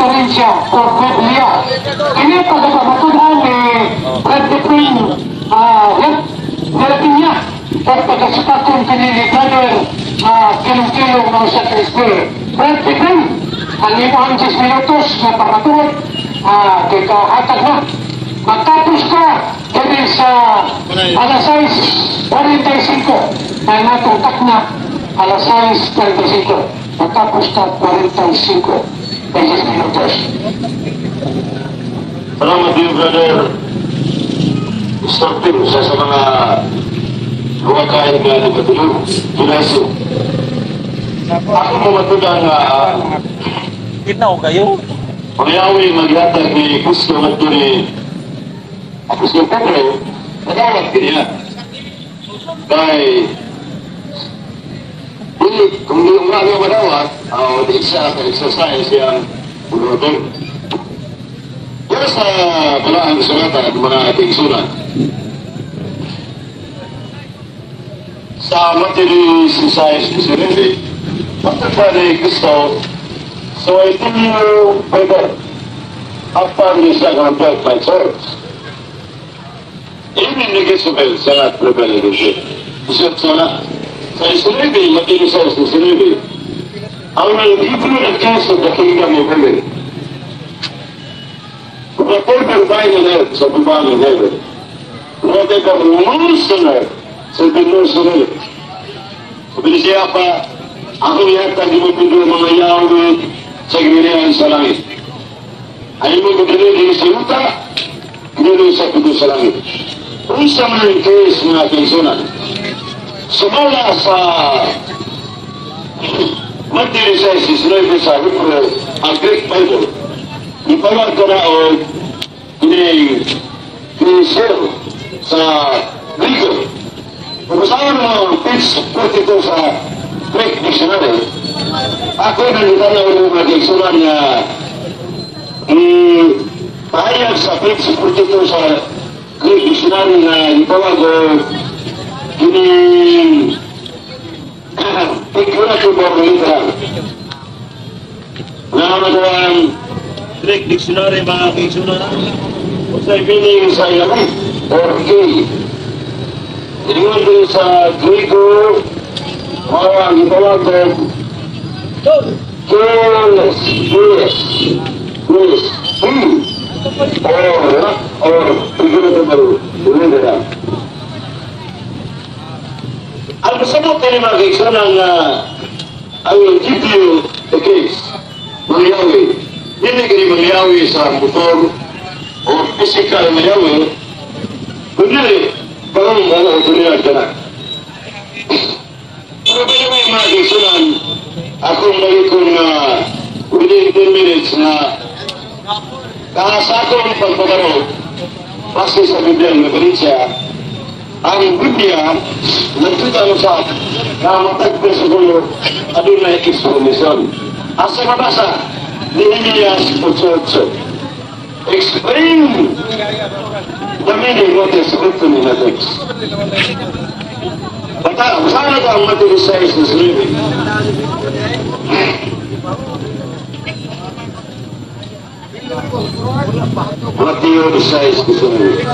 referensya o Biblia. Kini pagkapamatudan ni Brad Pepin Dela Piña o pagkasipakon kini ni Brother Kilong-Kilong ng sa Cristo. Brad Pepin, ang imong 10 minutos na pamatuod, kay kahatag na. Magtapos ka diri sa alas 6:45 ay natong takna alas 6:45. Magtapos ka 45 10 minutos. Salamat din, brother. Mr. Tim, isa sa mga luwakain nga nagkatulong, Ginaso. Ako mo matudan nga Ginaw kayo. Pangyawi maghatag ni Kristo ngadto ni Apostol Pedro, nadawat kaniya. Kay dili, kung di nga niya madawat, di siya ka-exercise siyang pagkatulong. Pero sa balaang surata at mga ating sulat, sa Matthew 6:19, matagpa ni Kristo, "So I tell you, Peter, upon this I will build my church." Even ni Isabel sa lahat rebel against it. Isip sa sa 19, Matthew 6:19, "I will give you the keys of the kingdom of heaven. Whatever bind on earth shall be bound in heaven. Whatever loose on earth shall be loose on earth." Sabi siya pa, "Ako yata ginupido mga Yahweh sa ginirihan sa langit. Ay mo gudili sa yuta, ginili sa pido sa langit." Unsa man ang case, mga kaigsuonan? Sumala sa Matthew 6:19 sa Hebrew, ang Greek Bible, ipawag ko na o kining Kinisel sa Grigo. Kung basahan mo ang page 42 sa Greek Dictionary, ako nang ng mga kaigsuonan nga ipahayag sa page 42 sa Greek Dictionary nga itawag o kining figurative or literal. Nga ang Greek Dictionary, mga kaigsuonan, o sa meaning sa ilalim or gay. Ingon din sa Grigo, mao ang itawag og careless, yes, yes, he, or figurative or literal. Ang pasabot ni mga kaigsuonan nga "I will give you the keys," mga Yahweh. Hindi kini mga Yahweh sa motor o physical nga Yahweh, kundi parang mga otoridad ka na. Pero by the way, mga kaigsuonan, akong malikong na within 10 minutes na sa akong pagpagaro, base sa Biblia ng referensya, ang Biblia, nagtuta mo sa na matag bersikulo, adunay explanation. Asa mabasa? Nehemias 8:8. Explain the meaning what is written in the text. Bata, basahan na ito ang Matthew 6:19. Matthew 6:19.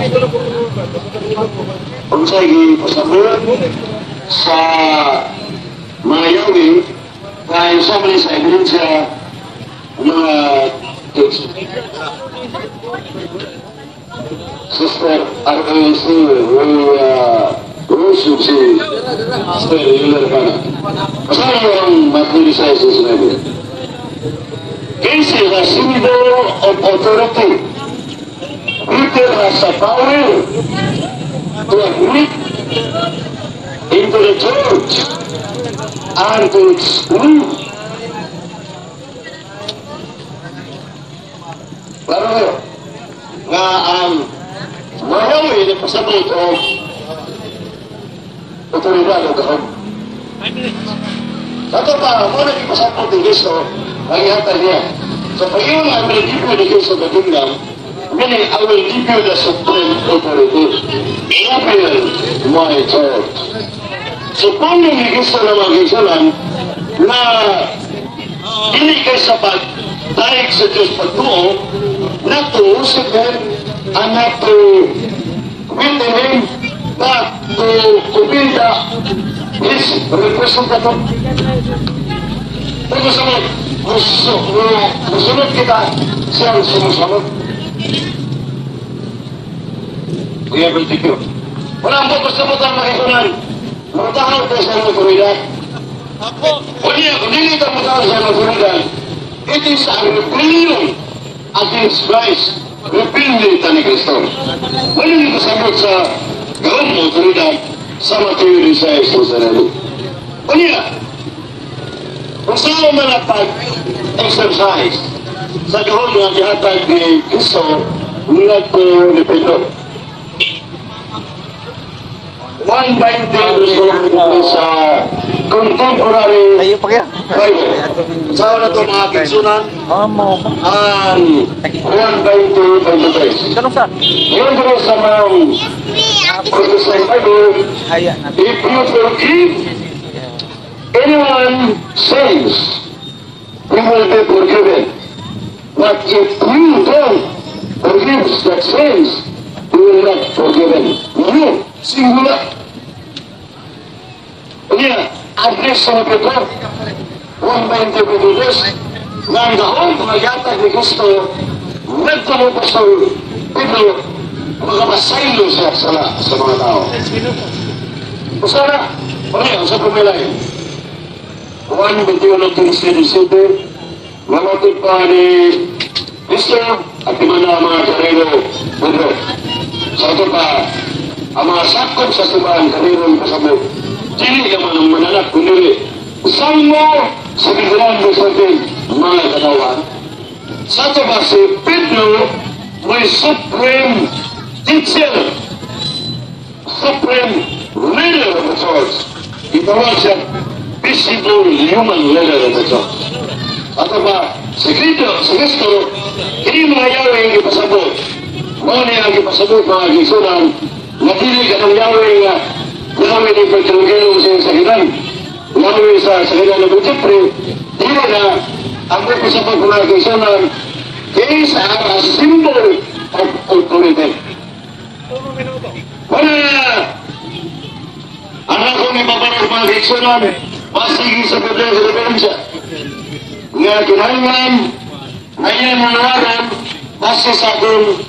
Unsay gipasabot sa mga Yahweh kay sa man sa ebidensya mga text. Sister RAC, we worship si Sister Yuler Pana. Basahin mo ang Matthew 6:19. This is a symbol of authority. Peter has a power to admit into the church and to exclude. Klaro kayo? Nga ang Mayawi na pasabot o otoridad o gahom. Kato pa, mo na ipasabot ni Kristo, ang ihatag niya. So, pag iyong "I will give you the keys of the kingdom," meaning I will give you the supreme authority. Open my church. So, kung ni Kristo na mga kaigsuonan, na dili kay sapat, Pagdaig sa Diyos pagtuo, not to worship Him and not to win Him, but to be His representative. Pero sa musunod kita, siya ang sumusunod. We have secure. Wala ang focus sa butang makisunan. Mutahaw tayo sa otoridad. O niya, kung dili ka mutahaw sa otoridad, it is a rebellion against Christ. Rebellion ta ni Kristo. Wala ni kasabot sa gawang otoridad sa Mateo 16:19. O niya, kung saan man ang pag-exercise sa gahom nga gihatag ni Kristo ngadto ni Pedro. 1.20 sa contemporary Tayo pa kaya. Bible. Sa na ito mga kinsunan, Amo. Ang 1.20.23. Ganun sa. Ngayon dito sa mga Protestant Bible, Haya na. If you forgive anyone sins, you will be forgiven. But if you don't forgive that sins, you will not forgiven. You, singular. Kaya, address sa Pedro, 1.22, nga ang gahom mga yatag ni Kristo, nagtulo Pastor Pedro, makapasaylo siya sa mga tao. Usara, pareho sa pumilay. 1, 21, 15, 17, namatid pa ni Kristo at timana ang mga karero Pedro. Sa ito pa, ang mga sakop sa simbahan karero ang pasabot. Dili naman ang mananak, kundi samo sa bibilan mo sa atin, mga katawan. Sa ito ba si Pedro may supreme teacher, supreme leader of the church. Itawag siya visible human leader of the church. Ato ba, si Kristo, hindi mga Yahweh ang ipasabot. Mao niya ang ipasabot mga gisunan, na dili ka ng Yahweh nga, Yahweh ni pagkalugilong sa sakitan. Yahweh sa sakitan ng Jeffrey, dili na ang ipasabot mga gisunan, is a symbol of authority. Wala! Ang akong ipaparang mga gisunan, basigi sa Biblia sa referensya nga kinahanglan ngayon mga aram base sa akong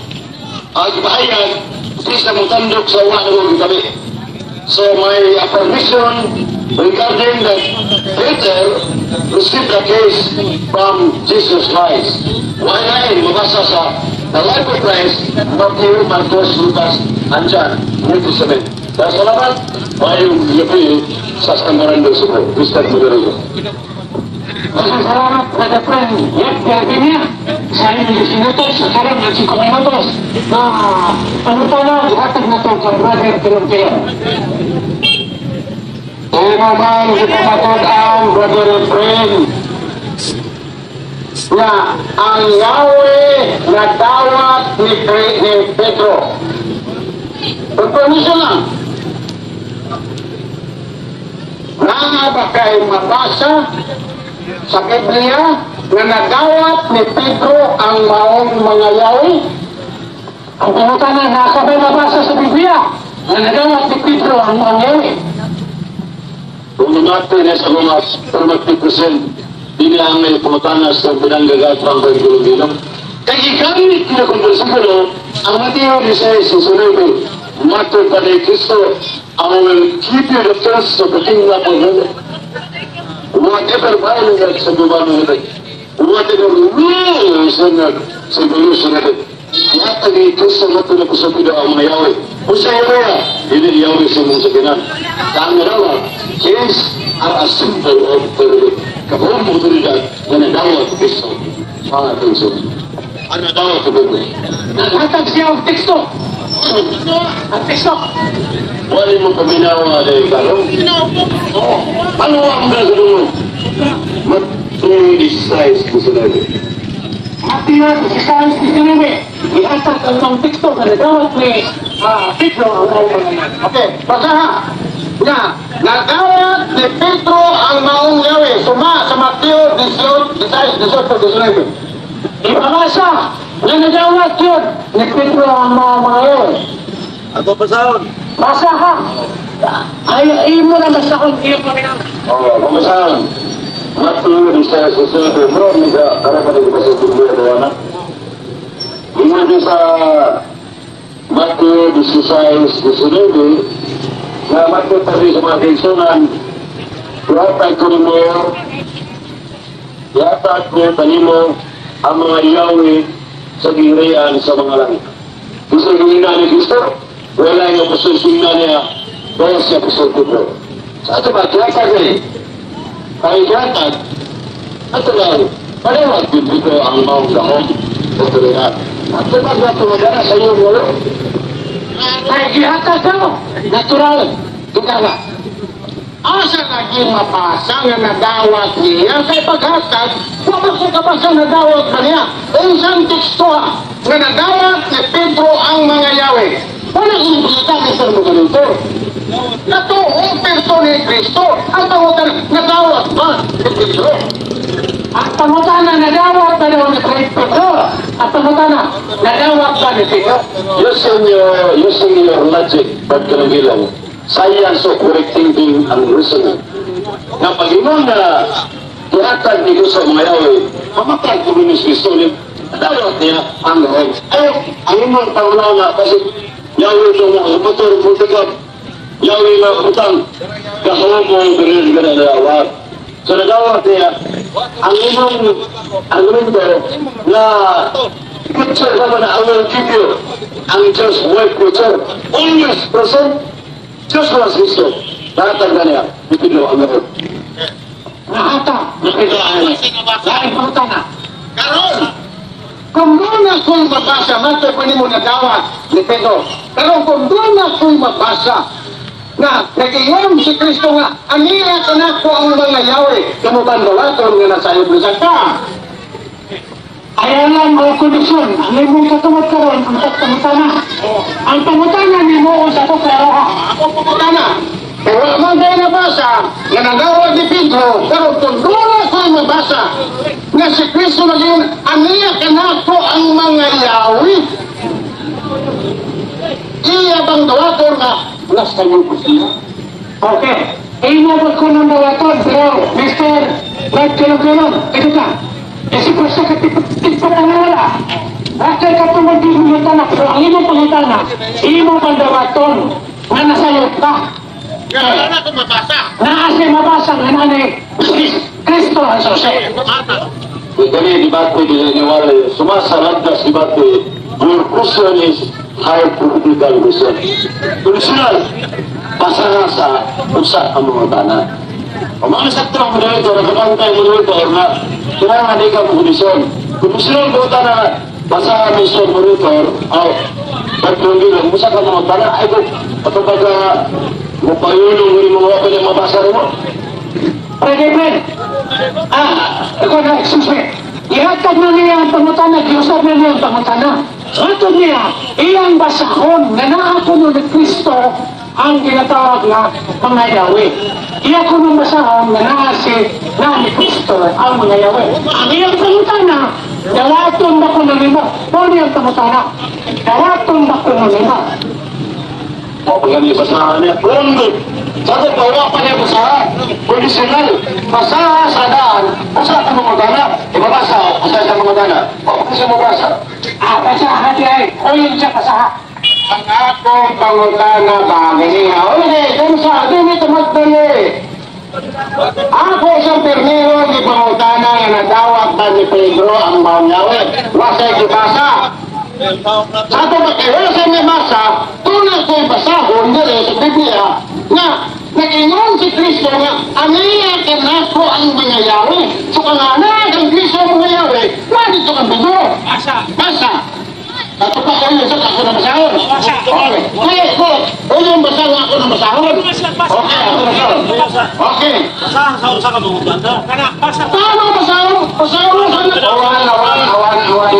pahayag sa mutandok sa wa na kami. So my affirmation regarding that Peter received the case from Jesus Christ. Why na mabasa sa The Life of Christ, Matthew, Marcos, Lucas, and John, New Testament. Kaya salamat, mayong gabi sa San Fernando Cebu. Mr. Moderator. Salamat, Brother Friend. Yep, Gardenia. Sa inyong minutos, sa karon ng 5 minutos, na ano pa na, ihatag na to kang Brother Pilong-Pilong. Kaya naman, ipapatod ang Brother Friend na ang Yahweh na dawat ni Pedro. Pagpermission lang. Nga ba kay mabasa sa Biblia na nadawat ni Pedro ang maong mga Yahweh? Ang pangutana, nakabay mabasa sa Biblia na nadawat ni Pedro ang mga Yahweh? Kung natin na sa mga permati-present, di na ang may pangutana sa pinanggagat ang pagkulong. Kaya igamit na kung bersikulo, ang Mateo 16:19, Mateo pa ni Kristo, I will keep you the first of the kingdom of heaven. Whatever violence sa baba ng heaven, whatever rules in the solution of it, lahat ni Kristo na ito na pasabido ang mga Yahweh. Kung sa Yahweh, hindi Yahweh sa mong sakinan. Ang narawa, his are a symbol of authority. Kapag mo otoridad na nadawat ni Kristo, mga Kristo. Ang nadawat ni Pedro. Naghatag siya og teksto. Ang teksto. Wala mo paminawa na ikaw. Ano ang gagawin mo? Mateo 16:19. Mateo 16:19. Ihatag ang mga teksto na nadawat ni Pedro ang maong mga Yahweh. Okay, basaha. Nga, nadawat ni Pedro ang maong Yahweh. Suma sa Mateo 18, 18, 19. Ipabasa nga nadawat yun ni Pedro ang mga yun. Ako pasahon. Basa ha. Ay, imo na basahon iyong paminaw. Oh, kumusta? Matthew, isa sa 7, bro, misa, para pa rin sa Biblia, diba na? Ingon din sa Matthew 16:19, na Matthew pa rin sa mga kaigsunan, ihatag ko kanimo ang mga yawi sa gingharian sa mga langit. Gusto hingina ni Kristo, wala yung apostol singna niya, wala siya Apostol Pedro. Sa ato ba, gihatag eh. Kaya gihatag, ato lang, palawag din dito ang maong gahom otoridad. At kapag natumagana sa iyo, wala. Kay gihatag ka natural. Tungkala. Asa naging mabasa nga nadawat niya kay paghatag, wa man ko kabasa nadawat ba niya? Unsang teksto ha, nga nadawat ni Pedro ang mga yawe? Wala kong kita, Mr. Moderator. Natuong perto ni Kristo. Ang pangutan, nadawat ba ni Pedro? Ang pangutana, nadawat ba daw ni Pedro? Ang pangutana, nadawat ba ni Pedro? Using your logic, but kanang science of correct thinking and reasoning. Na pag imong na gihatag ni sa mga yawe, mamatay ko ni Kristo ni nadawat niya ang gahom. Ay, ang imong panguna kasi yawe ito mo, motor, multikap, yawe nga utang, gahom mo, ganun ka na nadawat. So nadawat niya, ang imong argumento na picture naman na I will give you ang Diyos white picture, always present, Diyos was Kristo. Lahat na niya, ipino ang gahom. Nahatag ni Pedro ang Laing pangutana. Karon, kung doon na ko'y mabasa, matay pa nimo nadawat ni Pedro. Karon, kung doon na ko'y mabasa, na nag-iyon si Kristo nga, aniya kanako ang mga yawe, kamo bang dawaton nga nasayod mo sa ka? Ayaw lang mo kondisyon. Ang imong katungod karon ang pangutana. Ang pangutana nimo sa to klaro ha. Ako pangutana. Kaya wala man tayo nabasa, nga nadawat ni Pedro, pero kung doon na ko'y mabasa, nga si Kristo nag-iyon, aniya kanako ang mga yawe, iya bang dawaton nga nasa ko siya? Okay. Imo ba ko nang dawaton pero Mr. Brad Kilong-Kilong, ito ka. Isip ko sa katipot ang wala. Bakit ka tungod di pangutana pero ang imong pangutana, imo bang dawaton nga nasayod ka? Nga wala na akong mabasa. Naa siya mabasa nga nani Kristo ang susi. Kani debate di ni Wale, sumasalagdas debate, your question is high political question. Personal, basa sa usa ang mga tana. O mga sakto ang moderator, nagkabantay moderator na kailangan di ka mo kondisyon. Kondisyon ko tana, basa Mr. Moderator, aw, tatlong bilang, musa ka mga tana, ay ko, patupag ka, mapayulong mo rin mga wapin yung mabasa rin mo. Pwede, Fred. Ah, ikaw na, excuse me. Ihatag na niya ang pangutana, giusap na niya ang pangutana. Matod niya, iyang basahon na naa kuno ni Kristo ang ginatawag na mga yawe. Iya kuno basahon na naa si na ni Kristo ang mga yawe. Ang iyang pangutana, dawaton ba kuno nimo? Mao niya ang pangutana. Dawaton ba kuno nimo? O pag niya basahan niya, pundo. Sa ito, wala pa niya basahan. Conditional. Basahan sa daan, usa ka mga dana. Ibabasa, usa sa mga dana. O, kung siya mabasa. Ah, basahan di ay. O yun siya basahan. Ang akong pangutana ba, ganiha? Oye, dun sa, dun ito magdali. Ako sa Pernero ni pangutana nga nadawat ba ni Pedro ang maong yawe? Wasay gibasa. Sa ato ba kay wala sa nabasa, tunay ko'y basahon diri sa Biblia nga nag-ingon si Kristo nga aniya kanako ang mga yawe. So kang anak ang Kristo ang mga yawe, wala dito kang Pedro. Basa. Basa. Ato pa kayo sa ako na basahon. Basa. Okay. Okay, ko. O yung basa nga ako na basahon. Okay, ako basahon. Okay. Basahan sa usa ka mga tana. Kana, basa. Paano basahon? Basahon mo sa Awan, awan, awan, awan.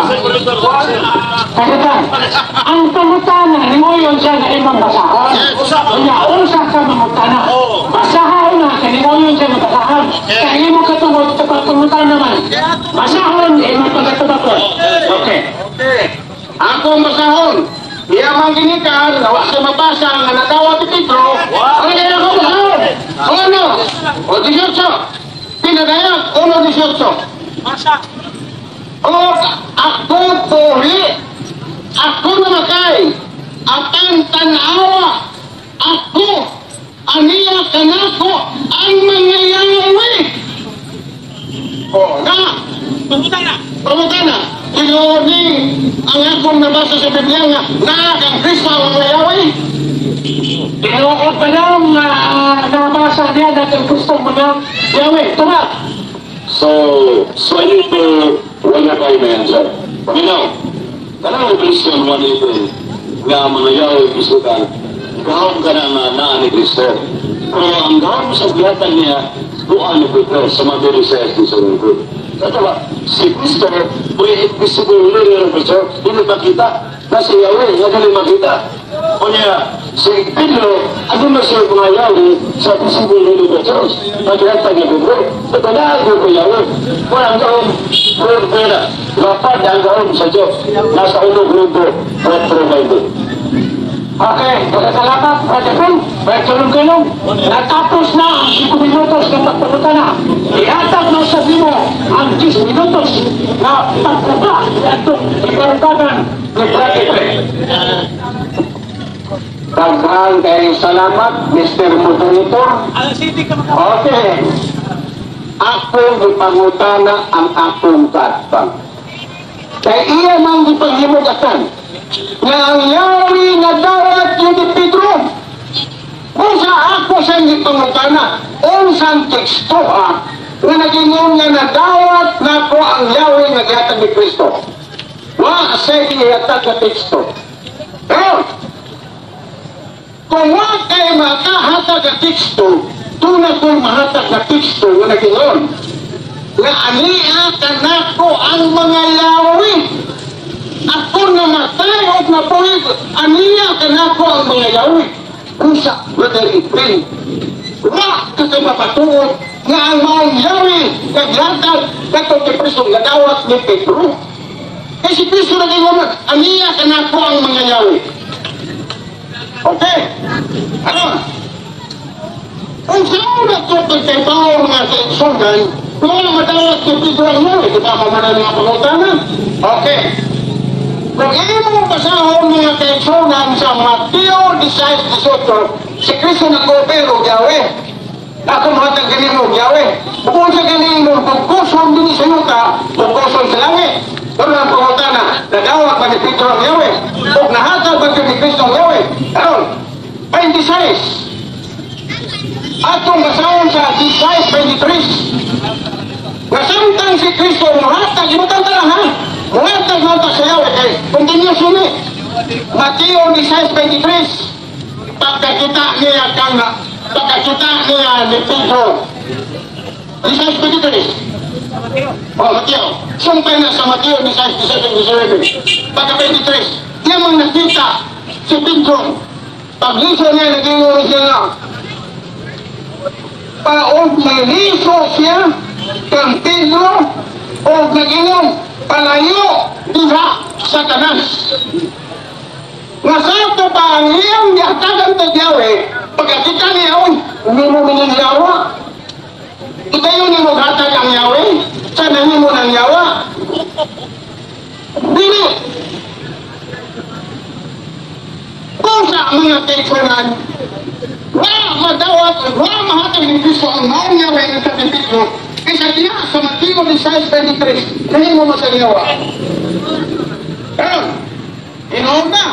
Mr. Moderator, Kapitan, ang pangutana ni mo yun siya na imong basahon. Unya, unsa ka mangutana? Basahon na, kay mo yun siya mabasahan. Kaya imo katungod sa pagtungod pangutana naman. Basahon, imong pagkatubakon. Okay. Okay. Ako masahon. Iya man ginikan, wa siya mabasa nga nadawat ni Pedro. Ang kaya ako basahon. O ano? O 18. Pinadayag, 1:18. Basa. O ako buhi, ako namatay, apan tanawa, ako, aniya kanako, ang mga yawi. O na, Pangutana. Pangutana, tinuod ni ang akong nabasa sa Biblia nga naa kang Kristo ang mga yawi. Tinuod ba lang nabasa niya na ang Kristo mga Yahweh? Tuma. So, 22, wala kayo na answer. Now, kanang Revelation 1:18, nga mga yaw Kristo ka, gahom ka na nga naa ni Kristo. Pero ang gahom sa gihatag niya, duan ni Pedro sa Mateo 16:17. Sa ba, si Kristo, may invisible leader of the church, hindi makita. Nasa Yahweh, nga dili makita. O niya, si Pedro, ano na siya mga Yahweh sa visible leader of the church? Naghatag ni Pedro. Sa tanahag ko Yahweh. Walang gahom, puro pera. Lapad ang gahom sa Diyos. Nasa unong grupo, 4:20. Okay, salamat, Brother Phil. Brother Tulong-Tulong. Natapos na ang 5 minutos ng pagpangutana. Ihatag na sa nimo ang 10 minutos na pagkuba atong ipangutanan ni Brother Phil. Daghang kay salamat, Mr. Moderator. Ang city ka maka. Okay. Akong gipangutana ang akong katpang. Kay iya man gipanghimugatan nga ang yawi nga dawat yung ni Pedro. Kung sa ako siyang gipangutana, unsang teksto ha, nga nagingon nga nadawat nako ang yawi nga gihatag ni Kristo. Wa sa gihatag nga teksto. Pero, kung wa kay makahatag nga teksto, tuna ko'y mahatag nga teksto nga nagingon nga ania kanako ang mga yawi. Ako namatay o nabuhi, aniya kanako ang mga yawi. Unsa, Brother Efrain, wa ka sa mapatuod nga ang maong yawi naglatag katong kay Kristo nga dawat ni Pedro. Kay si Kristo nagingon, aniya kanako ang mga yawi. Okay? Ano? Kung saan na ito pagkaibaw mga kaigsunan, kung ano madawat ni Pedro ang yawi, di ba mamanal nga pangutana? Okay. Kung imong basahon mga kaigsunan sa Mateo 16:18, si Kristo nag-offer og yawe. Ako mahatag ganimo og yawe. Bukod sa ganimo, bugkoson din sa yuta, bugkoson sa langit. Pero ang pangutana, nadawat ba ni Pedro ang yawe? O nahatag ba ni Kristo ang yawe? Aron, 26. Atong basahon sa 16:23. Nga samtang si Kristo muhatag, ibutang ta lang ha? Muhatag na ta sa yawe kay continuous yun eh. Mateo 16:23. Pagkakita niya ni Pedro. 16:23. Oh, Mateo. Sumpay na sa Mateo 16:17. Pagka 23. Niya mang nakita si Pedro. Pagliso niya, nag-iwan siya nga. Paog may liso siya kang Pedro o nag-ingon palayo diha Satanas. Nga sakto pa ang iyang gihatagan kay Yahweh, pagkakita niya, oy, hindi mo miningyawa. Itayo ni mo hatag ang Yahweh, sa nahimo ng yawa. Dili. Kung sa mga kaigsunan, wa madawat, wa mahatag ni Kristo ang maong Yahweh ng kapitilo, kaysa diya sa Mateo 16:23, nahimo mo sa yawa. Pero, inoon na,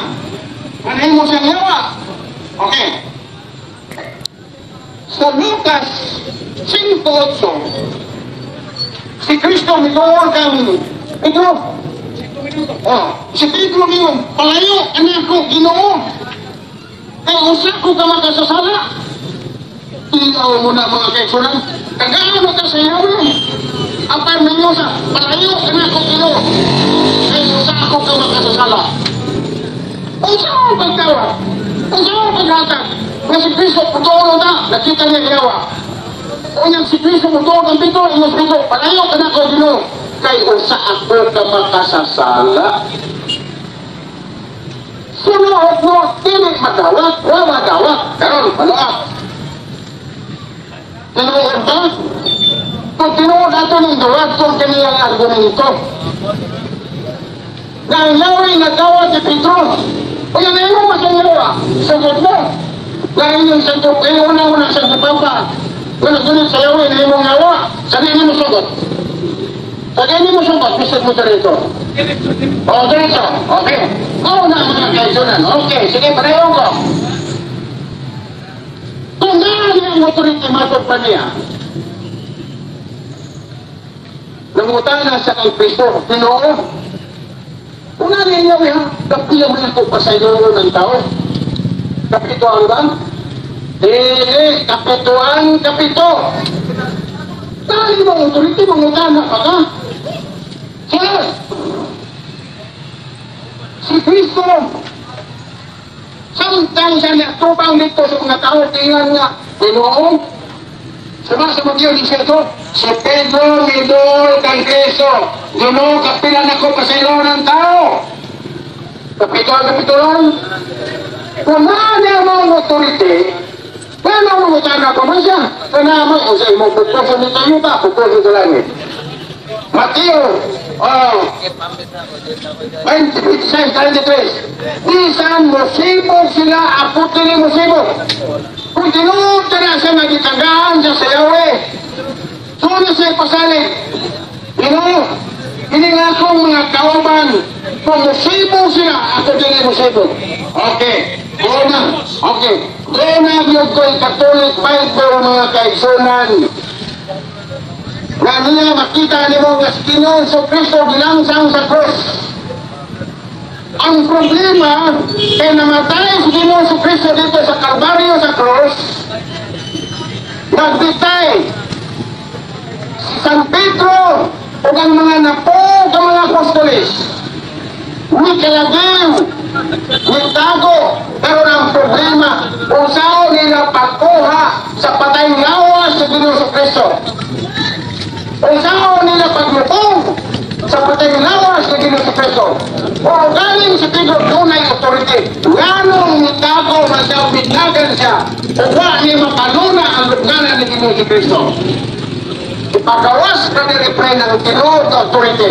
nahimo sa yawa. Okay. Sa Lucas 5:8, si Kristo mituor kang Pedro. Oh, si Pedro ngayon, palayo, anak ko, Ginoo. Kay usa ko ka makasasala. Tiyaw mo na mga kaigsunan. Kagano ka sa Yahweh. Apan ninyo sa palayo, anak ko, Ginoo. Kay usa ko ka makasasala. Unsa ang pagtawa? Unsa ang paghatag? Nga si Kristo, patulo na, nakita niya yawa. Unyang si Kristo mo tuog ang Pedro, ingon si Pedro, "Palayo ka nako, Ginoo, kay usa ako ka makasasala." Sunuot mo, dili madawat, wa madawat. Karon, paluak. Tinuod ba? Kung tinuod ato ng duwag kung kaniyang argumento. Na ang Yahweh nagdawat ni Pedro. O yan na mo sa yawa. Sagot mo. Na inyong santo, kayo unang-unang santo papa. Kung nagsunod sa Yahweh na imong yawa, sa mo sugot. Sa mo sugot, bisag mo dito. O, diretso. Okay. Oo na mga kaisunan. Okay, sige, pareho ko. Kung nga niya ang authority matod pa niya, nangutana siya kay Kristo, Ginoo, kung nga niya ha, kapila mo ako pasaylo ng tao. Kapituan ba? Dili, kapituan, kapito. Dali mo ang authority, mangutana pa ka. Sunod, si Kristo, samtang siya natupang dito sa mga tao, tingnan nga, Ginoo, sama sa Mateo 18, si Pedro midol kang Kristo, Ginoo, kapilan ako pasaylo ng tao. Kapituan, kapituan. Kung niya mo ang authority, kaya mo mangutana pa man siya. Kaya mo, kung sa imong pagpuso ni tayo ba, pagpuso sa langit. Mateo, oh, 26, 33. Bisan musibog sila, aputin ni musibog. Kung tinuod ka na siya nagitanggahan siya sa Yahweh, sunod siya pasalig. Ginoo, ini nga akong mga kauban, kung musibog sila, ako din ay musibog. Okay, una, okay. Una yun ko'y Catholic Bible mga kaigsunan. Na niya makita ni mo nga si Ginoong Kristo gilangsang sa krus. Ang problema, kay namatay si Ginoong Kristo dito sa Kalbaryo sa krus, nagbitay si San Pedro ug ang mga napo ng mga apostoles. Ni kalagim, ni tago, pero ang problema, usaw nila pagkuha sa patay lawas sa Ginoong Kristo. Usaw nila paglubong sa patay lawas sa Ginoong Kristo. O galing sa Pedro, dunay authority. Nganong nitago man siya, bitagan siya, o wa niya mapanuna ang lugnanan ni Ginoong Kristo. Ipagawas na ni refrain ang tinuod na authority.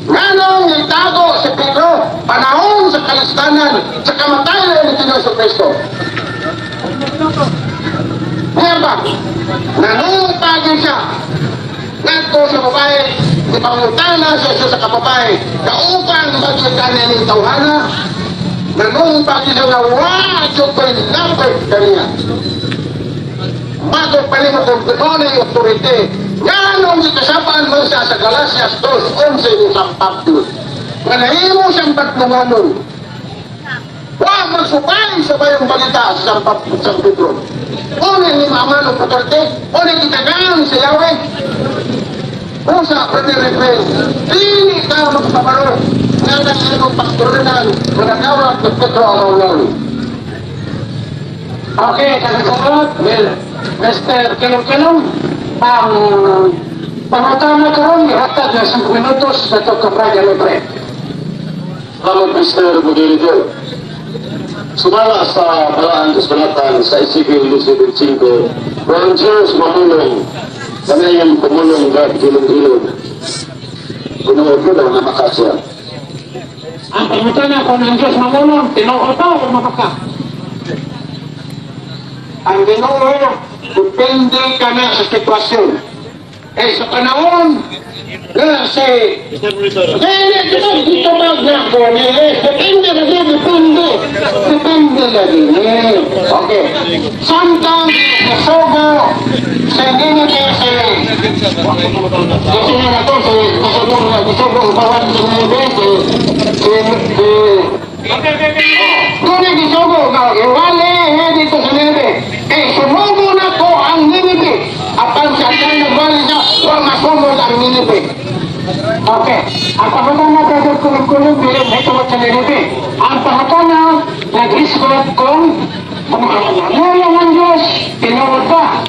Nganong nitago si Pedro, panahon sa kalistanan, sa kamatayan ni Ginoong Kristo. Kaya ba? Nanungpagin siya. Ngadto sa babae, ipangutana siya sa kababae, kaupang magkakanya ng tawhana, nanungpagin siya nga wa ko'y lapit kaniya. Bago pa rin kung doon ay authority, nganong ikasapaan mo siya sa Galatias 2:11 ni San Pablo. Nga nahimo siyang patlunganon. Wa magsupay sa bayong balita sa San Pablo, San Pedro. Una ni Mama ng Duterte, una gitagaan sa Yahweh. Usa, Brother Rafael, dili ka magpabaro nga nang imong pagturunan managawat ng Pedro ang maulawin. Okay, kagasagot, well, Mr. Kilong-Kilong, ang pangutana karon gihatag na 5 minutos na ito ka Brother Rafael. Salamat, Mr. Moderator. Sumala sa Balaan Kasulatan sa Ezekiel 17:5, kung ang Diyos mamulong, kanayang pumulong God gilong-gilong. Tinuod ko daw na makasya. Ang pangutana kung ang Diyos mamulong, tinuod ba o mapaka? Ang Ginoo, depende ka na sa sitwasyon. Eh, sa panahon, na si... Dili, dito, dito ba na depende lagi, depende. Depende lagi. Okay. Samtang nasugo sa Ninite si... Kasi nga na to, si... Nasugo nga, nasugo, bawat si Ninite, si... Si... Si... Doon ay gisugo nga, iwali, eh, dito sa Ninite. Eh, sumugo na ko ang Ninite. Apan sa kang nagwali siya, huwag masumod ang Ninite. Okay. Ang pangutana Brother Kulong-Kulong, dili may tungod sa Ninite. Ang pangutana, nag-isgot kung mamulong ang Diyos, tinuod ba?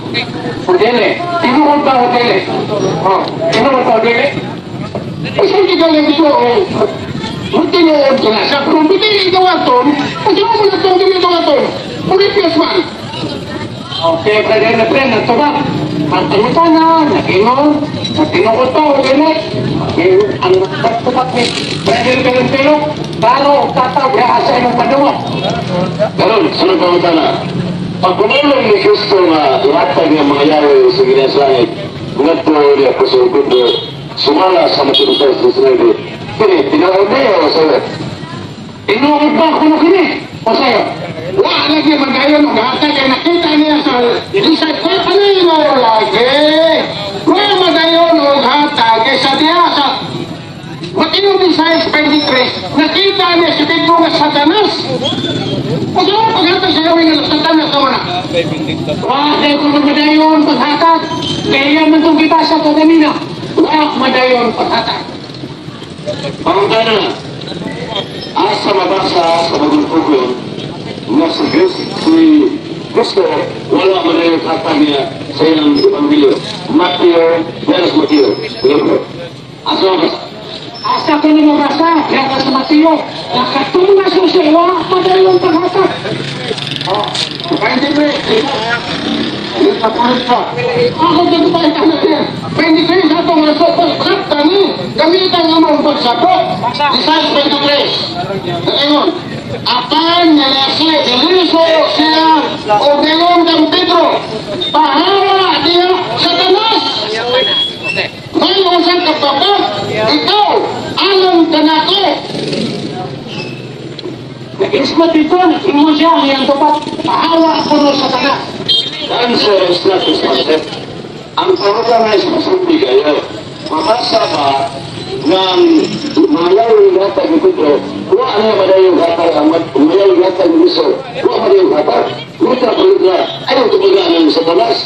O dili? Tinuod ba o dili? Oh, tinuod ba o dili? Kasi hindi ka lang dito, oh. Kung tinuod ka na siya, pero kung dili dawaton, kasi mo na itong dili dawaton. Puripias man. Okay, brother na friend, nagtubag. Ang pangutana, nag-ingon, na tinuod ba o dili? Ang pagtubag ni Brother Pelentino, klaro o tataw diha sa imong padungog. Karon, sunod pangutana. Pag pumulong ni Kristo nga ihatag ng mga yawe sa ginas langit, ngadto ni Apostol Pedro, sumala sa Mateo 19, kini, tinuod niya o sayo? Tinuod ba kuno kini? O sayo? Wa lagi magayon og hatag kay nakita niya sa disciple panino lagi. Wa magayon og hatag kay sa diha sa Mateo 16:23, nakita niya si Pedro nga Satanas. O sa mga paghatag sa gawin nga Satanas naman na. Wa kay kuno madayon paghatag. Kaya man itong gibasa ko kanina. Wa madayon paghatag. Pangutana, asa mabasa sa Bagong Ugong nga si Kristo wala man yung hatag niya sa iyang ebanghelyo? Mateo, Menos Mateo, libro. Asa mabasa? Asa ko ni mabasa, diha ka sa Mateo, nakatunga sa siya, wa madayon paghatag. 23. Nakapulit pa. Ako dito pa ito natin. 23 sa atong raso, pagsakta ni. Gamitan nga mong pagsabot. Isaiah 23. Nakaingon. Apan nilisi, niliso siya o ningon kang Pedro. Pahawa niya Satanas. May usang kapapa, ikaw, alam ka na ko. Nag-ismat dito, nag-ingon siya, ang iyang tupat, pahawa ko no Satanas. Answer is not responsive. Ang pangutana is masulti kayo. Mabasa ba ng mayaw yung hatag ni Pedro, wa na madayong hatag ang mayaw yung hatag ni Kristo, wa madayong hatag. Litra po litra, ayaw tumagaan ng Satanas.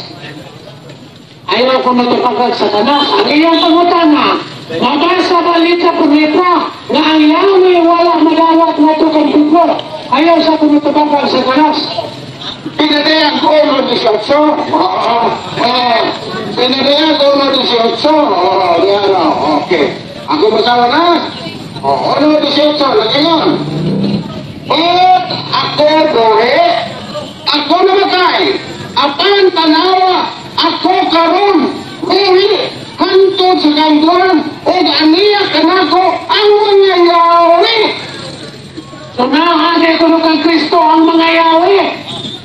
Ayaw ko matupagag Satanas. Ang iyang pangutana, mabasa ba litra por letra nga ang Yahweh wala madawat nga ito kang Pedro? Ayaw sa kumutupagag Satanas. Pinadayag ko 1:18. Oo. Eh, pinadayag 1:18. Oo, yan o. Okay. Ako masawa na. Oo, 1:18. Lagi yun. Ot ako buhi, ako namatay, apan tanawa, ako karon buhi, hantod sa kamburan, ug aniya kanako ang mga yawi. So nahanay ko kang Kristo ang mga Yahweh.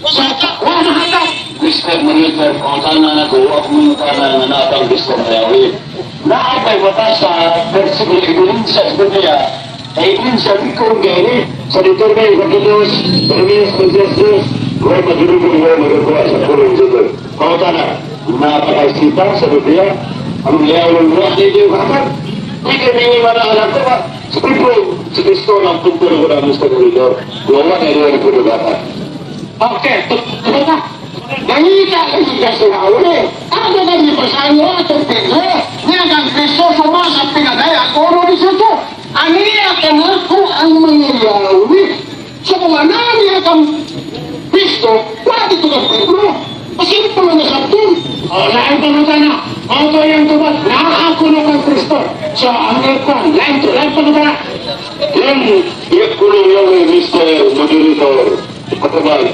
Sa wala hatag. Mr. Monitor, pangutana na ko, ako mangutana nga naapang Kristo na Yahweh. Naapay mabasa, versikulo ebidensya sa Biblia, ay ebidensya likod gani sa Deuteronomy Kapitulos, Jeremias 22, way magdurugong way magagawa sa pulong sa Diyos. Pangutana, napakaisita sa Biblia, ang Yahweh wa di Diyo hatag. Hindi kami mana alam ko ba? Sa Pedro, si Kristo ng punto ng wala Mr. Monitor, wala na diyo ng puno dapat. Okay, tuloy na. Nangita kasi siya si Yahweh. Ako kami pasanyo atong Pedro. Niya kang Kristo sumasa pinadaya 1:18. Aniya kanako ang mga Yahweh. So kung ananiya kang Kristo, wala dito kang Pedro. Pasimple na sa tun. O, lain pangutana. Auto yung tubat. Naa ko no kang Kristo. So, ang kwan, lain to, lain pangutana. Yan, iyak ko lang yung Mr. Moderator. Patubag.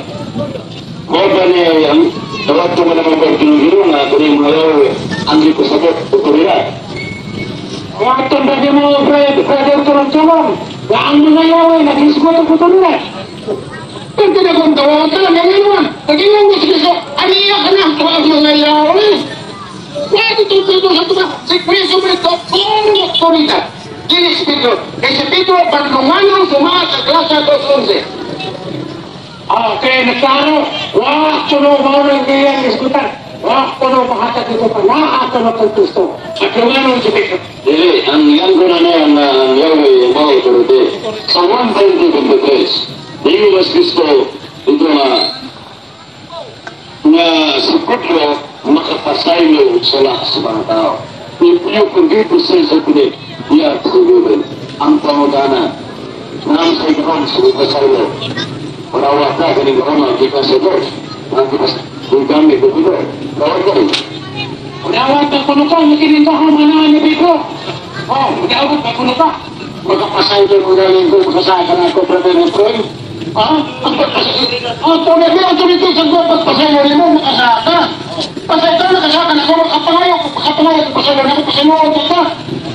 Mo ba niya ang dawat ko man naman pagtinugiro nga kung yung mga Yahweh, ang di ko sabot, otoridad. Waton ba niyo mga brother tulong-tulong? Nga ang mga Yahweh, nag-isgot ang otoridad. Kung tinagong dawatan, ngayon naman, nag-ilang mo si Kristo, aniya ka na ang mga Yahweh. Wala dito Pedro sa tuba. Si Kristo Brito, ang otoridad. Dili si Pedro. Kay si Pedro, panlunganon suma sa klasa 2:11. Okay, nagklaro. Wa ko no mao nang iyang isgutan. Wa ko no mahatag ito pa. Naa ko no kang Kristo. At lumanon si Pedro. Dili, ang yan ko na na ang ang Yahweh ang mga otorite. Sa 1:23, di mas Kristo ito nga nga si Pedro makapasaylo sa lahat sa mga tao. If you forgive the sins of the you are forgiven. Ang pangutana, nang sa ikaw sa pasaylo, Parawa ka, galing ko na, di ka sa Diyos. Ang Gigamit ko dito. Dawat ka rin. Dawat ang kuno ka, nakinindahan mo na ni Pedro. Oh, dawat ang kuno ka. Magkapasaylo mo galing ko, makasaka na ako, Brother Efren. Ha? Ang pagpasaylo. Ang tunay mo, ang tunay sa pagpasaylo mo, makasaka. Pasaylo, nakasaka na ako, makapangayo, makapangayo, pasaylo na ako, pasaylo ko ka.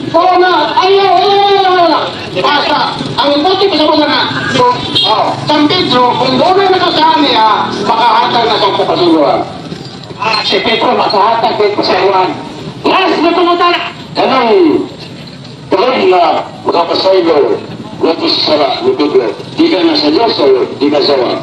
Oo na, ayaw, ayaw, ayaw, ayaw. Basta, ang importante pa sa mga na, so, oh, San Pedro, kung doon na nakasama niya, makahatag na sa kapasayloan. Ah, si Pedro makahatag din pasayloan. Last na pangutana. Kanang kahit na makapasaylo na ito sa sala ni Pedro, di ka na sa Diyos o di ka sa wa.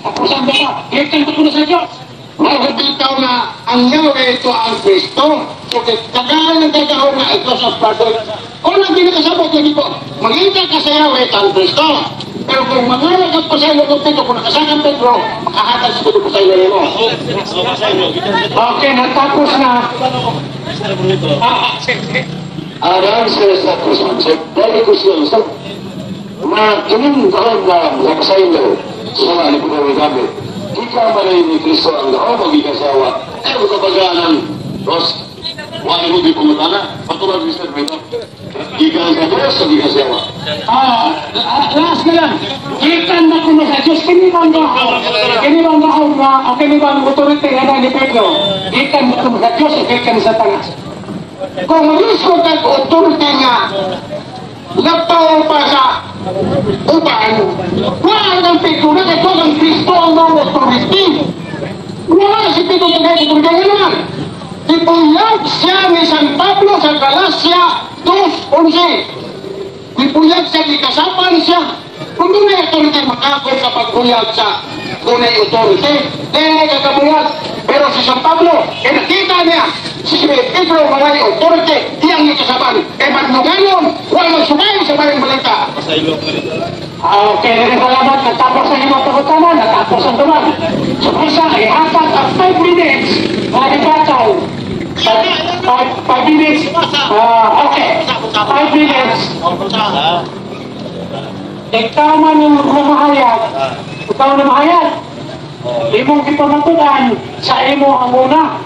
Tapusan ba ka? Gikan ko kuno sa Diyos. Mahubitaw na ang Yahweh ito ang Kristo. Okay, tagal ng tagal na ito sa project. Unang pinakasabot lagi po, magingka ka sa Yahweh ang Kristo. Pero kung mangalag ang pasaylo ng Pedro, kung nakasakang Pedro, makahatag sa Pedro pasaylo mo. Okay, natapos na. Ah, sige. Ang answer sa question, sa very question, sa mga kining kahon na makapasaylo sa sala ni Pedro gigamit, di ka man ni Kristo ang gahom o gikasawa, ay makabaga ng Ross, wala mo di pumutana, patulad ni Sir Pedro. Di ka sa Diyos o di ka sa wa. Ah, last na lang. Gikan na kuno sa Diyos. Kini bang kini bang nga, o kini bang authority nga ni Pedro? Gikan na kuno sa Diyos o gikan sa tanas? Kung mag-isko kag authority nga, lapaw pa sa uban, wala ang Pedro na ito ang Kristo ang mga authority. Wala si Pedro tagay sa authority naman. Ipuyag siya ni San Pablo sa Galacia 2:11. Ipuyag siya, ikasapan siya. Kung doon ay authority, makakot sa pagbuyag sa doon ay authority, dili ka kabuyag. Pero si San Pablo, eh nakita niya, si Pedro mga authority, iyang ikasapan. Eh magnugayon, wala magsumay sa bayang balita. Ah, okay, daghang salamat. Natapos ang imong pangutana, natapos ang duman. So, kung ihatag ang 5 minutes, mga rebuttal. 5 minutes. Ah, okay. 5 minutes. Ikaw man yung mamahayag, ikaw na mahayag. Imong gipamatuan sa imo ang una.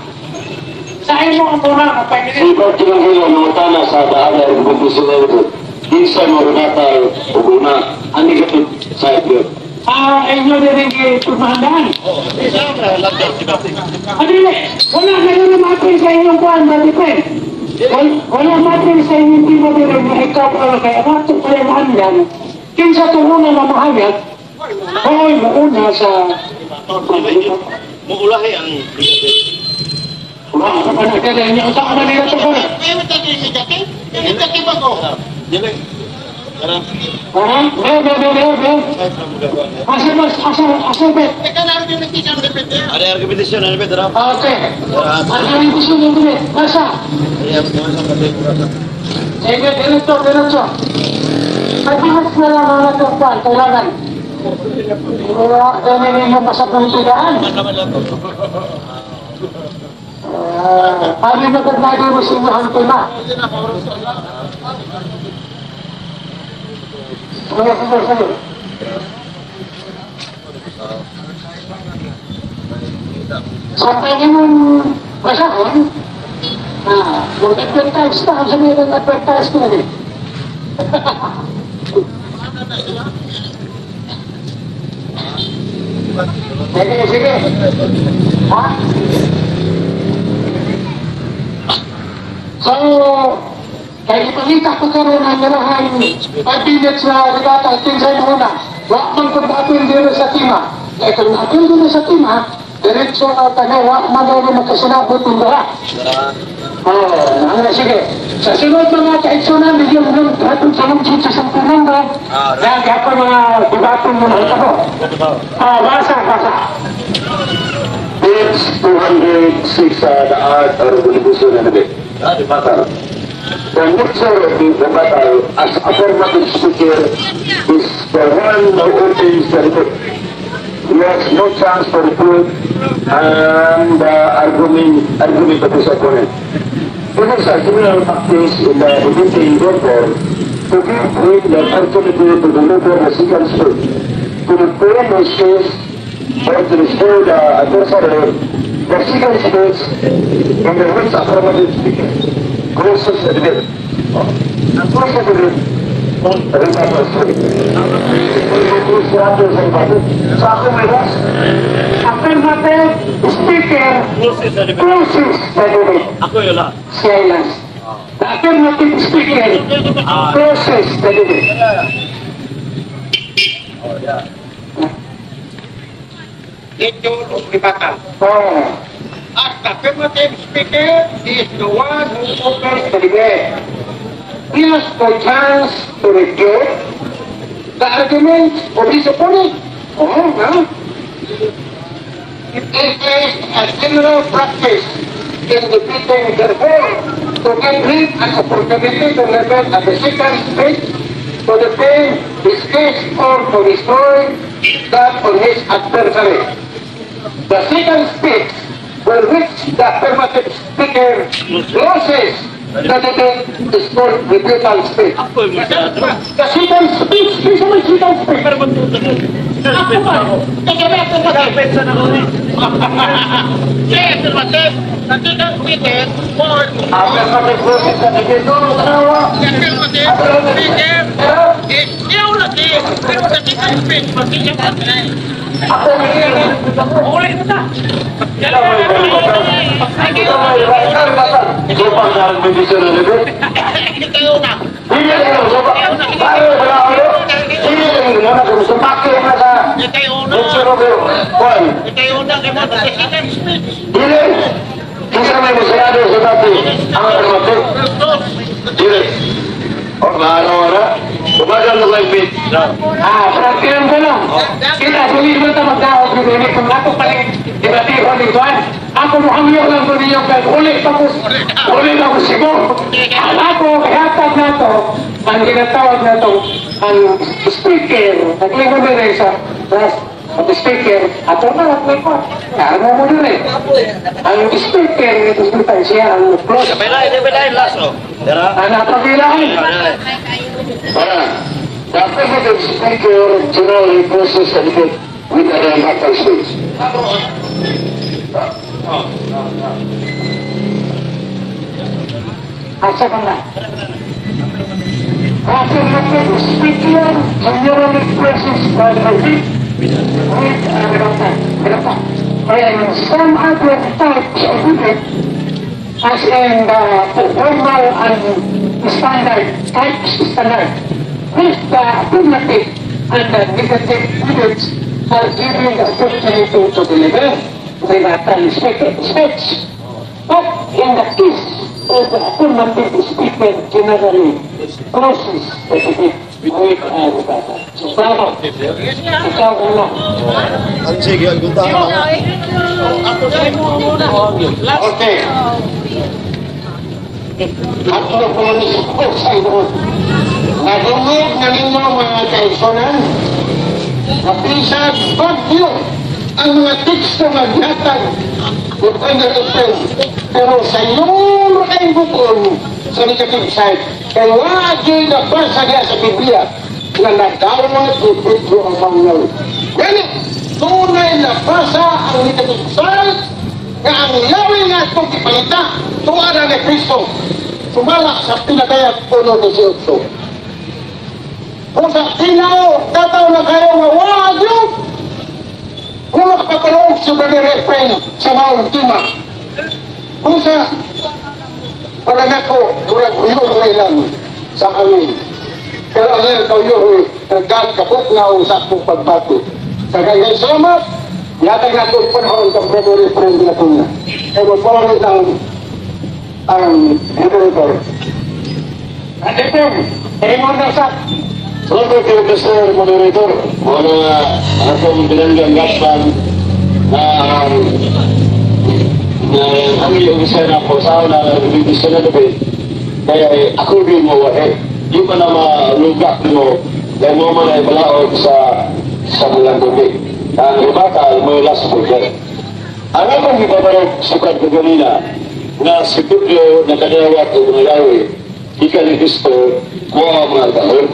Sa imo ang una, ang 5 minutes. Di ba kinahanglan mangutana sa daan ng pagkusunod kinsa mo rebuttal ug una ani gatod sa Diyos. Ah, inyo din rin ipamahandaan. Ano yun? Wala na yun mapil sa inyong kuhan, Brother Fred. Wala mapil sa inyong timo din rin na ikaw pa kaya ato pa yung mahandan. Kinsa itong una mamahayag, hoy, mauna sa. Muulahi ang Wala ka na kaya niya. Unsa ka na nila ito ko? Dili. Tara. Ha? Be, be, be, be, be. Asa, asa, asa, be. Ada argumentation ano ba tara? Okay. Asa yung gusto niyo be? Asa? Sige, diretso, diretso. 5 minutes na lang mga tungkol, kailangan. Wala, ganun ninyo pasapang tigaan. Ah, paano nagagagi mo sa inyong tema? Sige, sige, sige. Sa pwede mong basahon, ah, mag-advertise na, ang sabihin ng advertise ko eh. Sige, sige. Ha? So, kaya ipakita ko karon ang nalahan 5 minutes na rebuttal, kinsay mo una. Wa man kung apil dito sa tima. Kaya kung apil dito sa tima, diretso na tayo, wa man daw makasinabot ng lahat. Oh, ano, sige. Sa sunod mga kaigsunan, bigyan mo ng hatod sa lungsod sa San Fernando. Dahil gapon mga debatong mo na ito. Ah, basa, basa. Page 206 sa the art of revolution and the rebuttal. The nature of the rebuttal as affirmative speaker is the one who opens the debate. He has no chance to refute and the argument of his opponent. It is a general practice in the debating, therefore, to give him the opportunity to deliver the second speech, to defend his case or to destroy the adversary, the second speech in the which affirmative speaker closes the debate. Ang closes the debate, rebuttal speech. Sa akong may. Affirmative speaker Closes the debate. Closes the debate. Ako yun lang. Silence. The affirmative speaker closes the debate. Oh, yeah. Issue of rebuttal. Oh. As the affirmative speaker is the one who opens the debate. He has the chance to refute the arguments of his opponent. Oh, no? It is a general practice in debating, therefore, to give him an opportunity to level at the second speech to defend his case or to destroy that on his adversary. The second speech, for which the affirmative speaker closes the debate, is called rebuttal speech. Ako yung masyado. The second speech, bisa may second speech. Pero Ako ba? Kaya ba affirmative? Petsa na ko eh. Affirmative, the second speaker for Affirmative closes the debate. No, tanawa. The affirmative speaker is lagi, pero the second speech, mag-second. Ako Ulit na. Ito pa ang argumentation ng debate. Ikaw na. Hindi na yung sopa. Paano ba ako? Hindi na yung muna kung sumpake na sa Ikaw na. Lecture of your Juan. Ikaw na kay mo the second speech. Dili. Kinsa may musarado sa dati ang affirmative. Dili. O, maano na? Tumagal na lang bit. Ah, practice ko lang. Kita, dili mo ito magdaog ni Dili. Kung ako pala debatihon ni Juan, ako muhangyo lang ko ninyo kay uli pa ko, uli pa ko siguro. Ang ako, ihatag na to, ang ginatawag na to, ang speaker, naglingon din rin sa press, ang speaker, ato na, at may ko, karmo mo din eh. Ang speaker, ito siya, ang close. Sabay na, last oh. Tara. Ang napagilahan. Para, the affirmative speaker generally closes the debate with a rebuttal speech. Asa ka na? Affirmative speaker generally closes the debate with a rebuttal. Rebuttal. And some other types of debate, as in the formal and standard types standard, with the affirmative and the negative debates are given the opportunity to deliver rebuttal speech. But in the case of the affirmative speaker generally closes the debate with a rebuttal. So, bravo. Ikaw una. Sige, ang gunta. Okay. Ako po ko sa inyo. Nagungod na ninyo mga kaigsunan. Napisag bagyo ang mga teksto nga gihatag ni Brother Efren. Pero sa iyong kayong bukon sa negative side, kay wa gyud nabasa diha sa Biblia nga nadawat ni Pedro ang mangyaw. Gani, tunay nabasa ang negative side nga ang yawi nga itong ipalita tuwa na ni Kristo sumala sa pinakayat 1:18. Kung sa tinaw, tataw na kayo nga wag yun. Kung makapatulog si Brother Efren sa maong tima. Kung sa wala na ko, murag huyuhoy lang sa amin. Pero ang iyang kauyuhoy, nagkakapot na sa akong pagbati. Sa gayay salamat, yatag na itong panahon kang Brother Efren de la Peña. Kaya magpapalit ang moderator. Efren, ingon na sa Salamat kayo, Mr. Moderator. Mga akong binanggang gatpan na na ang iyong isa na po sa na nabibigyan na debate. Kaya ako din mo eh. Di pa na malugak mo dahil mo man ay balaod sa mga debate. Ang rebuttal mo yung last speaker. Ang akong ibabarog sukad ko ganina na si Pedro nakadawat o mga Yahweh, ika ni Kristo, kuha ang mga dahon.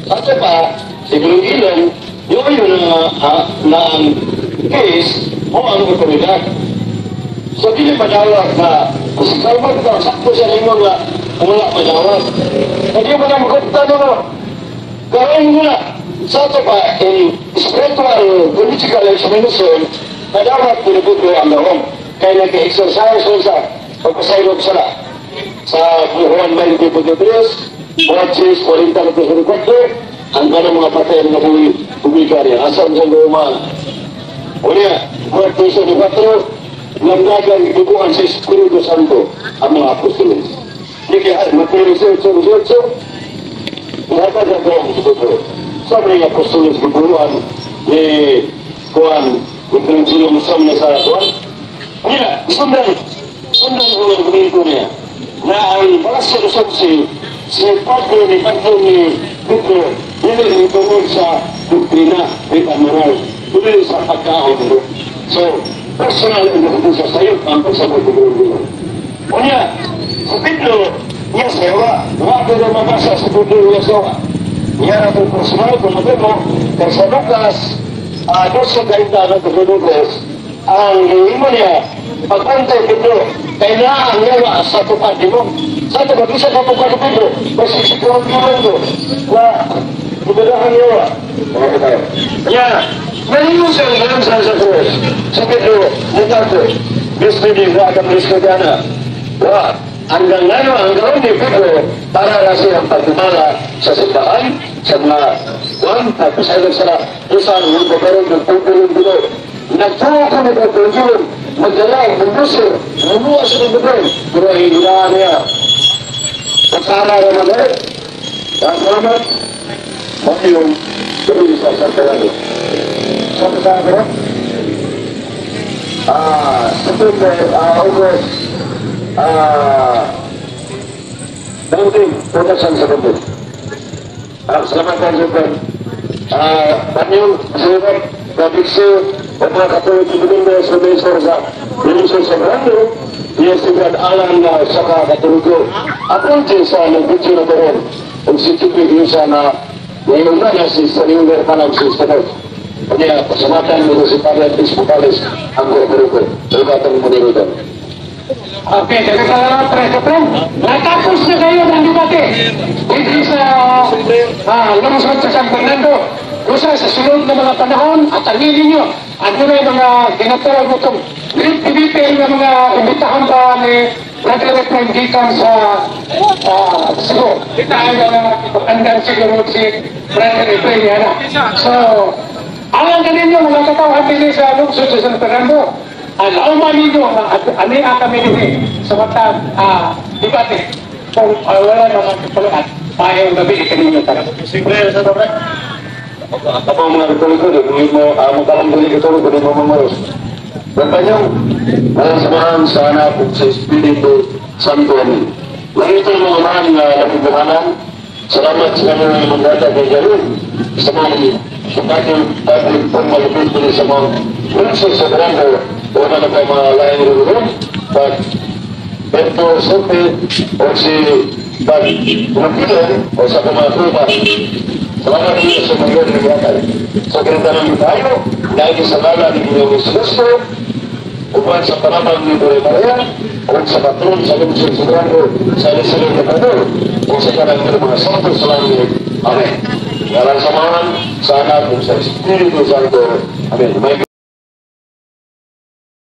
At pa, siguro ilong, yun yun na, na ang Case, mo ang otoridad. So, dili madawat na kung si Calvin ka, sakto siya nimo nga wala madawat. Hindi mo na magkita no. Karon nga, sa ato pa, in spiritual political explanation, madawat pinipito ang gahom. Kaya nag-exercise sa pagpasaylo sa sa Juan 20.3, Juan 40.4, ang kanang mga patay nga publika niya. Asan sa gahuma? Unya, Juan 24, lamdagan duguan sa Espiritu Santo ang mga apostoles. Di kaya Mateo 18, 18, ihatag ang gahom sa Pedro. Sabi ng apostoles giburuan ni Juan, ni Tranquilo Musam na sa Juan. Unya, sundan ko ang argumento niya na ang Palasyo de Sansi, si Padre ni Pedro, dili ni tungod sa doktrina, di moral, dili sa pagkaon. So, personal ang sa sayo ang pagsabot ng Pedro. Unya, si Pedro, niya sawa, wa pero mabasa si Pedro niya sawa. Niya na itong personal, kung mo, kay sa Lucas, 12:30 ng Lucas, ang gihimo niya, pagpantay Pedro, kay naa ang yawa sa tupad mo. Sa tupad, isa ka tupad ni Pedro, may 64 kilo na ibadahan yawa. Niya, ngayon siya ang sa krus. Si Pedro, mutato, Bispo di Adam Riscodana. Wa, hanggang ngano ang gawin ni Pedro para na siyang pagdumala sa simbahan, sa mga kuwan, tapos ay sa isang pero nagpupulong dito. Nagtuwa kami pagpupulong, magdala, magbuso, lumuwa sa mga pero hindi na niya. Pagkara naman eh, salamat, yung tuloy sa Santiago. Sa ko, September, August, 19, 2017. Salamat tayo, Sir. Daniel, salamat, Pabiksi, o mga katulad ng Domingo sa Mesa sa Ministro sa Grando, yes, si Brad Alan na sa Katurugo. Apunte sa nag-video na doon, kung si Tupi sa na ngayon na si Sariuler Panag si Spinot. Kanya, pasamatan mo si Padre Chris Bukales ang Katurugo. Terima kasih. Okay, daghang salamat, Preso Prem. Natapos na kayo ang debate dito sa lungsod sa San Fernando. Usa sa sunod na mga panahon at ang ninyo, ano na yung mga ginatawag mo itong great debate nga mga imbitahan pa ni Brother Efrain gikan sa Cebu. Tayo na andang siguro si Brother Efrain yan. So, alam ka ninyo mga katawhan din sa lungsod sa San Fernando, ang lauman ninyo, ani kami dinhi sa matag debate. Kung wala naman kapuluan, maayong gabi kaninyo tanan. Siyempre, sa dobre. Ako mga katoliko, di mo, magkaroon dili Katoliko, di mo mamaros. Pagkanyang, ang samahan sa Anak ug sa Espiritu Santo. Amen. Langit ang mga amahan nga nakibuhanan, salamat sa kanyang mandata kay Garin, sa mga sa ating public pagmalupit din sa mga lungsod sa Grando, wala na pa mga laing rin, pag Bento Sope, o si Pag Napilan, o sa mga kuba. Salamat Diyos sa mga naghatag. Sa ganitang tayo, dahil sa ngalan ni Ginoong Jesucristo, uban sa panamang ni Dore Maria, o sa patron sa lungsod sa Grando, sa Isidro de Pador, o sa kanang mga santo sa langit. Amen. Ngalan sa Amahan, sa Anak, ug sa Espiritu Santo. Amen. May